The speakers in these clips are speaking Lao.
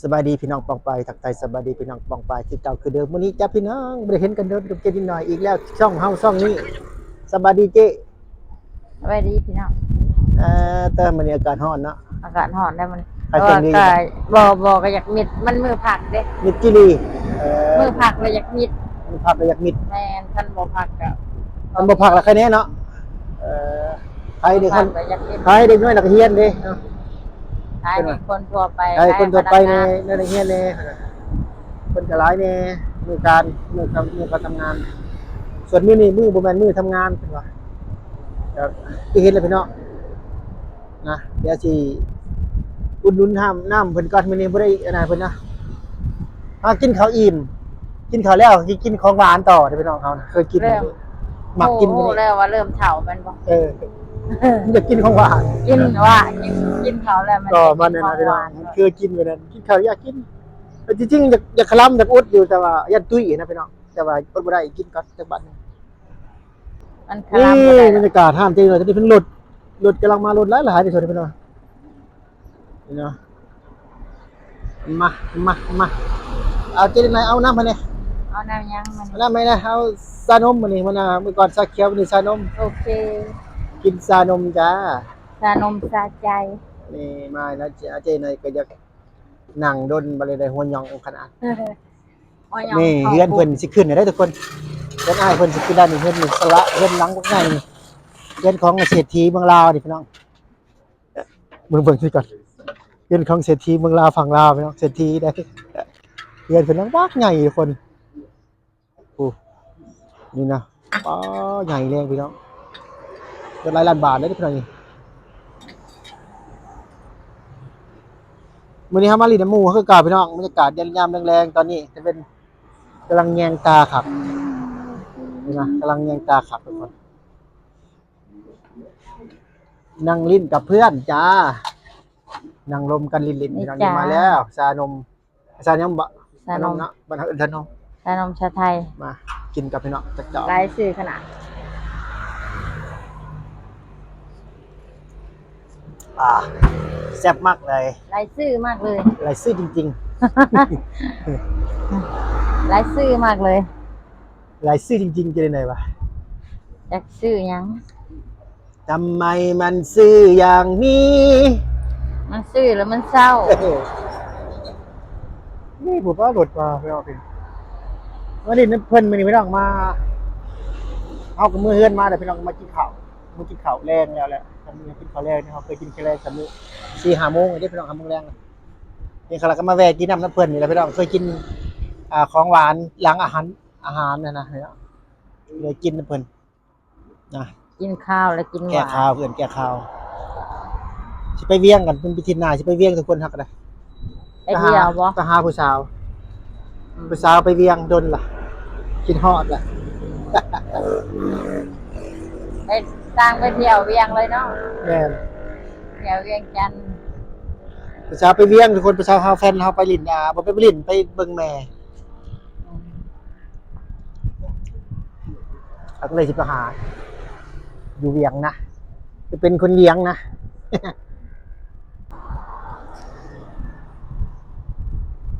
ສະບາຍດີພີ່ນ້ອງປ້ອງປາຍ ທັກທາຍສະບາຍດີພີ່ນ້ອງປ້ອງປາຍຄືເກົ່າຄືເດີມ. ມື້ນີ້ຈ້າພີ່ນ້ອງ ບໍ່ໄດ້ເຫັນກັນດົນກັບເຈ້ນິດໜ້ອຍອີກແລ້ວ ຊ່ອງເຮົາຊ່ອງນີ້. ສະບາຍດີເຈ້. ສະບາຍດີພີ່ນ້ອງ. ເອີ ແຕ່ມື້ນີ້ອາກາດຮ້ອນເນາະ. ອາກາດຮ້ອນແລ້ວມັນ ແຕ່ວ່າກໍ ບໍ່ ບໍ່ ກໍຢາກມິດ ມັນມື້ພັກເດ້ ມິດຈີ່ຫຼີ. ເອີ ມື້ພັກແລ້ວຢາກມິດ ມື້ພັກແລ້ວຢາກມິດ. ແມ່ນ ຄັນບໍ່ພັກກໍ ຄັນບໍ່ພັກແລ້ວໃຄແນ່ເນາະ. ເອີ ໃຄເດັກ ພັກແລ້ວຢາກມິດ ໃຄເດັກນ້ອຍນັກຮຽນເດ້ເນາະ. ໃຄຄົນທົ່ວໄປ ໃຄຄົນທົ່ວໄປແດ່ ໃຄພະນັກງານ ໃນນັກຮຽນແດ່ ຄົນກໍຫຼາຍແດ່ ມື້ການ ມື້ການ ມື້ການທຳງານ. ສ່ວນມື້ນີ້ມື້ບໍ່ແມ່ນມື້ທຳງານເພິ່ນວ່າ. ກໍຄືເຫັນແລ້ວພີ່ນ້ອງນະ ດຽວຊິອຸດໜູນນ້ຳ ນ້ຳເພິ່ນກ່ອນ. ມື້ນີ້ບໍ່ໄດ້ອັນນັ້ນເພິ່ນນະ ຫາກິນເຂົ້າອີ່ມ ກິນເຂົ້າແລ້ວຊິກິນຂອງຫວານຕໍ່ເດ້ພີ່ນ້ອງ. ເຮົານະເຄີຍກິນ ເລີ່ມ ມັກກິນ ຮູ້ ມື້ນີ້ ແລ້ວວ່າເລີ່ມເຖົ້າແມ່ນບໍ່? ເອີ ຢາກກິນຂອງຫວານ ກິນຫວານ ກິນ ກິນເຂົ້າແລ້ວມັນ ກໍມັນນັ້ນນະພີ່ນ້ອງ ເຄີຍກິນມື້ນັ້ນ ກິນເຂົ້າຢາກກິນ. ແຕ່ຈິງໆ ຢາກ ຢາກຄະລຳ ຢາກອົດຢູ່ ແຕ່ວ່າຢ້ານຕຸ້ຍນະພີ່ນ້ອງ. ແຕ່ວ່າອົດບໍ່ໄດ້ ກິນກ່ອນຈັກບາດໜຶ່ງ. ມັນຄະລຳບໍ່ໄດ້ ນີ້ບັນຍາກາດຮ້ານເຈ້ເນາະ. ຕອນນີ້ເພິ່ນລົດ ລົດກຳລັງມາ ລົດຫຼາຍໆເດ້ ພີ່ນ້ອງເນາະ. ມາ ມາ ມາ ເອົາເຈ້ໄນ ເອົານ້ຳໃຫ້ແດ່. ເອົານ້ຳຫຍັງມັນ? ເອົານ້ຳໃຫ້ແດ່. ເອົາຊານົມມື້ນີ້ ມື້ໜ້າ ມື້ກ່ອນຊາຂຽວ ມື້ນີ້ຊານົມ. ໂອເຄ ກິນຊານົມຈ້າ ຊານົມສະໃຈ. ນີ້ມາແລ້ວ ເຈ້ໄນກໍຢາກນັ່ງດົນ ບັດນີ້ໄດ້ຫົວຫຍ້ອງຂະໜາດ. ນີ້ເຮືອນເພິ່ນຊິຂຶ້ນແລ້ວເດ້ທຸກຄົນ ເຮືອນອ້າຍເພິ່ນຊິຂຶ້ນແລ້ວ. ນີ້ເຮືອນນີ້ສະຫຼະ ເຮືອນຫຼັງບັກໃຫຍ່ ເຮືອນຂອງເສດຖີເມືອງລາວນີ້ພີ່ນ້ອງ. ເບິ່ງ ເບິ່ງຊິກ່ອນ ເຮືອນຂອງເສດຖີເມືອງລາວ ຝັ່ງລາວພີ່ນ້ອງ ເສດຖີໄດ໋. ເຮືອນເພິ່ນຫຼັງບັກໃຫຍ່ທຸກຄົນ. ໂອ້ ນີ້ນະ ປ້າ ໃຫຍ່ແຮງພີ່ນ້ອງ ເປັນຫຼາຍລ້ານບາດເດ້ພີ່ນ້ອງນີ້. ມື້ນີ້ເຮົາມາຫຼິ້ນນຳໝູ່ຄືເກົ່າພີ່ນ້ອງ. ບັນຍາກາດຍາມແລງໆ ຕອນນີ້ຈະເປັນ ກຳລັງແຍງຕາຄັກ ນີ້ນະ ກຳລັງແຍງຕາຄັກທຸກຄົນ. ນັ່ງຫຼິ້ນກັບເພື່ອນຈ້າ ນັ່ງລົມກັນຫຼິ້ນໆ ພີ່ນ້ອງ. ນີ້ມາແລ້ວ ຊານົມ ຊາຍັງບໍ່? ຊານົມ ຊານົມເນາະ ບ້ານເຮົາເອີ້ນຊານົມ ຊານົມຊາໄທ. ມາກິນກັບພີ່ນ້ອງຈັກຈອກ. ຫຼາຍຊື່ຂະໜາດ ອ່າ ແຊບມາກເລີຍ ຫຼາຍຊື່ມາກເລີຍ ຫຼາຍຊື່ຈິງໆ ຫຼາຍຊື່ມາກເລີຍ ຫຼາຍຊື່ຈິງໆ. ຈະໄດ້ໄຫນວະ ຈັກຊື່ຫຍັງ? ທຳໄມມັນຊື່ຢ່າງນີ້? ມັນຊື່ແລ້ວມັນເສົ້າ. ນີ້ບໍ່ປາລົດວ່າ ໄປເອົາເປັນ ມາຫຼິ້ນນຳເພິ່ນມື້ນີ້ພີ່ນ້ອງ. ມາ ເຮົາກໍເມືອເຮືອນມາແລ້ວພີ່ນ້ອງ ມາກິນເຂົ້າ ມາກິນເຂົ້າແລງແລ້ວແຫຼະ. ທຳມື້ກິນເຂົ້າແລງ ເຮົາເຄີຍກິນແຄ່ແລງ ທຳມື້ສີ່ຫ້າໂມງເດ້ພີ່ນ້ອງ ຫ້າໂມງແລງ. ນີ້ຂ້າກໍມາແວ່ກິນນ້ຳນຳເພິ່ນນີ້ແຫຼະພີ່ນ້ອງ. ເຄີຍກິນ ອ່າ ຂອງຫວານຫຼັງອາຫານ ອາຫານນະ ເລີຍກິນນຳເພິ່ນ. ນະ ກິນຄາວແລ້ວກິນຫວານ ແກ້ຄາວ ເພື່ອນແກ້ຄາວ. ຊິໄປວຽງກັນ ເປັນອາທິດໜ້າຊິໄປວຽງທຸກຄົນ. ຮັກກະໄດ້ ໄປທ່ຽວບໍ່? ໄປຫາ ໄປຫາຜູ້ສາວ ອືມ ຜູ້ສາວໄປວຽງດົນລະ ຄິດຮອດລະ. ໄປ ຕ່າງໄປທ່ຽວວຽງເລີຍເນາະ. ແມ່ນ ທ່ຽວວຽງຈັນ ຜູ້ສາວໄປວຽງທຸກຄົນ. ຜູ້ສາວເຮົາ ແຟນເຮົາໄປຫຼິ້ນ ອ່າ ບໍ່ໄປຫຼິ້ນ ໄປເບິ່ງແມ່. ເຮົາກໍເລີຍຊິໄປຫາຢູ່ວຽງນະ ຈະເປັນຄົນວຽງນະ.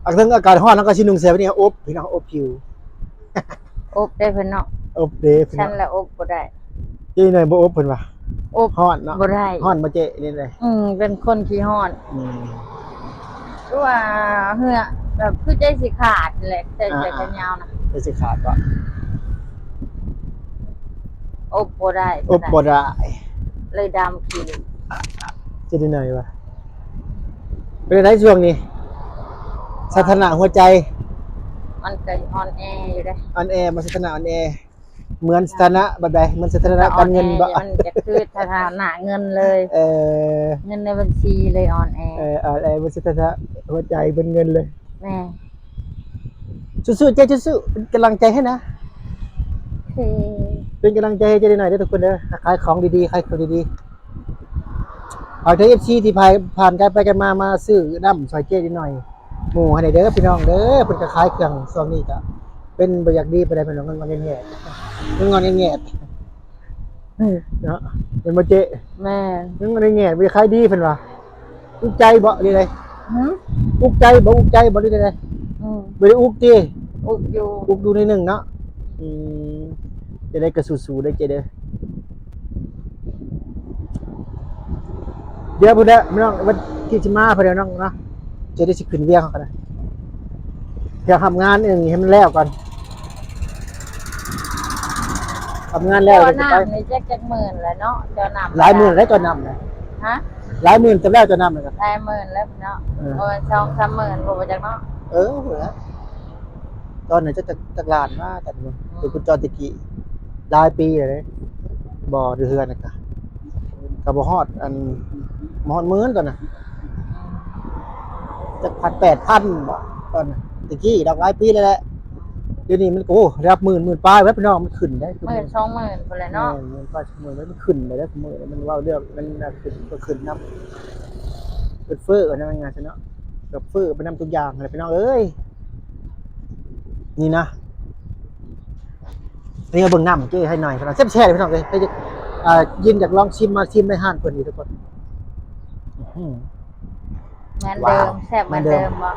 ອາ ເຖິງອາກາດຮ້ອນ ເຮົາກໍຊິນຸ່ງເສື້ອແບບນີ້ ອົບ ພີ່ນ້ອງ ອົບຜິວ. ອົບເດ້ເພິ່ນເນາະ ອົບເດ້ເພິ່ນເນາະ. ຊັ້ນລະອົບບໍ່ໄດ້ ເຈ້ໜ້ອຍບໍ່ອົບເພິ່ນວ່າ ອົບຮ້ອນເນາະ ບໍ່ໄດ້ ຮ້ອນບໍ່ເຈ້ ນີ້ເດ້. ອືມ ເປັນຄົນຂີ້ຮ້ອນ. ອືມ ຄືວ່າເຫື່ອແບບຄືໃຈຊິຂາດແຫຼະ ໃສ່ ອ່າ ໃສ່ແຂນຍາວນະ ໃຈຊິຂາດບໍ່? ອົບບໍ່ໄດ້ ອົບບໍ່ໄດ້ ເລີຍດຳຂີ້. ເປັນຈັ່ງໃດວະ? ເປັນຈັ່ງໃດຊ່ວງນີ້? ສະຖານະຫົວໃຈ ມັນກໍອ່ອນແອຢູ່ເດ້. ອ່ອນແອບໍ່? ສະຖານະອ່ອນແອ ເໝືອນສະຖານະແບບໃດ? ເໝືອນສະຖານະການເງິນບໍ່? ມັນຈະຄືສະຖານະເງິນເລີຍ. ເອີ ເງິນໃນບັນຊີເລີຍອ່ອນແອ. ເອີ ອ່ອນແອເໝືອນສະຖານະຫົວໃຈ ເໝືອນເງິນເລີຍ. ແມ່ນ. ສູ້ໆ ເຈ້ ສູ້ໆ ເປັນກຳລັງໃຈໃຫ້ນະ. ໂອເຄ ເປັນກຳລັງໃຈໃຫ້ເຈ້ໜ້ອຍເດີທຸກຄົນເດີ. ຂາຍຂອງດີໆ ຂາຍຂອງດີໆ. ຝາກເຖິງເອັຟຊີທີ່ຜ່ານ ຜ່ານໄກໄປໄກມາ ມາຊື້ນ້ຳຊ່ອຍເຈ້ໜ້ອຍ ໝູ່ໃຫ້ແດ່ເດີພີ່ນ້ອງເດີ. ເພິ່ນກໍຂາຍເຄື່ອງ ຊ່ວງນີ້ກໍເປັນບໍ່ຢາກດີປານໃດ ເພິ່ນວ່າເງິນອ່ອນແງດໆ ເງິນອ່ອນແງດໆ ເນາະ ແມ່ນບໍ່ເຈ້? ແມ່ນ. ເງິນອ່ອນແງດໆ ບໍ່ຢາກຂາຍດີເພິ່ນວ່າ ອຸກໃຈບໍ່ ຫຼືໃດ? ຫື? ອຸກໃຈບໍ່? ອຸກໃຈບໍ່ ຫຼືຈັ່ງໃດ? ອືມ ບໍ່ໄດ້ອຸກຕິ? ອຸກຢູ່ ອຸກຢູ່ໜ້ອຍໜຶ່ງເນາະ. ອືມ ຈັ່ງໃດກໍສູ້ໆເດີເຈ້ເດີ. ດຽວພຸ້ນແຫຼະພີ່ນ້ອງ ວັນທີສິບຫ້າພຸ້ນແຫຼະນ້ອງເນາະ ເຈົ້າໄດ້ຊິຂຶ້ນວຽງເຮົາກໍໄດ້ ພຽງຮັບງານອັນນີ້ໃຫ້ມັນແລ້ວກ່ອນ ຮັບງາງານແລ້ວ ເຈົ້າ ກໍຊິໄປ ນ້ຳນີ້ຈັກ ຈັກໝື່ນແລ້ວເນາະ ເຈົ້ານ້ຳ ຫຼາຍໝື່ນແລ້ວ ເຈົ້ານ້ຳນະ ຮະ ຫຼາຍໝື່ນເຕີບແລ້ວ ເຈົ້ານ້ຳນະ ກໍຫຼາຍໝື່ນແລ້ວເນາະ ເອີ ປະມານສອງສາມໝື່ນ ບໍ່ຈັກເນາະ ເອີ ພຸ້ນແຫຼະ ຕອນນັ້ນຈັກ ຈັກ ຈັກລ້ານວະ ຕອນນັ້ນ ອືມ ເປັນຄຸນຈອນແຕ່ກີ້ ຫຼາຍປີແລ້ວເດ້ ບໍ່ ຢູ່ເຮືອນນະກະ ກໍບໍ່ຮອດ ອັນ ບໍ່ຮອດໝື່ນຕອນນັ້ນ ຈັກພັນ ແປດພັນບໍ ຕອນນັ້ນ ແຕ່ກີ້ດອກ ຫຼາຍປີແລ້ວແຫຼະ ດຽວນີ້ມັນກໍ ໂອ້ ລະດັບໝື່ນ ໝື່ນປາຍແລ້ວພີ່ນ້ອງ ມັນຂຶ້ນໄດ໋ ໝື່ນສອງໝື່ນພຸ້ນແຫຼະເນາະ ແມ່ນ ໝື່ນປາຍ ສອງໝື່ນ ມັນຂຶ້ນໄດ໋ ມື້ນີ້ມັນເວົ້າເລື່ອງ ມັນຂຶ້ນ ກໍຂຶ້ນນຳ ເງິນເຟີ້ນະ ມັນງ່າຍຊະເນາະ ກໍເຟີ້ໄປນຳທຸກຢ່າງຫັ້ນແຫຼະ ພີ່ນ້ອງເອີຍ ນີ້ນະ. ນີ້ເບິ່ງນ້ຳເຈ້ໃຫ້ໜ້ອຍ ແຊບໆ ພີ່ນ້ອງເອີຍ ໃຜຢາກ ອ່າ ຍິນຢາກລອງຊິມ ມາຊິມໃນຮ້ານເພິ່ນນີ້ທຸກຄົນ ອື ເໝືອນເດີມ ຫວານ ແຊບເໝືອນເດີມ ເໝືອນເດີມບໍ່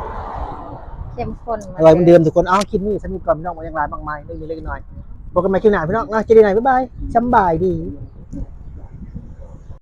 ເຂັ້ມຂຸ້ນ ອະຮ່ອຍເໝືອນເດີມທຸກຄົນ. ເອົາ ຄລິບນີ້ສ່ຳນີ້ກ່ອນ ພີ່ນ້ອງ ບໍ່ຫຍັງຫຼາຍມາກມາຍ ເລັກໆ ນ້ອຍໆ ພົບກັນໃໝ່ຄລິບໜ້າ ພີ່ນ້ອງເນາະ ເຈດີໜ້ອຍ ບາຍບາຍ ສຳບາຍດີ.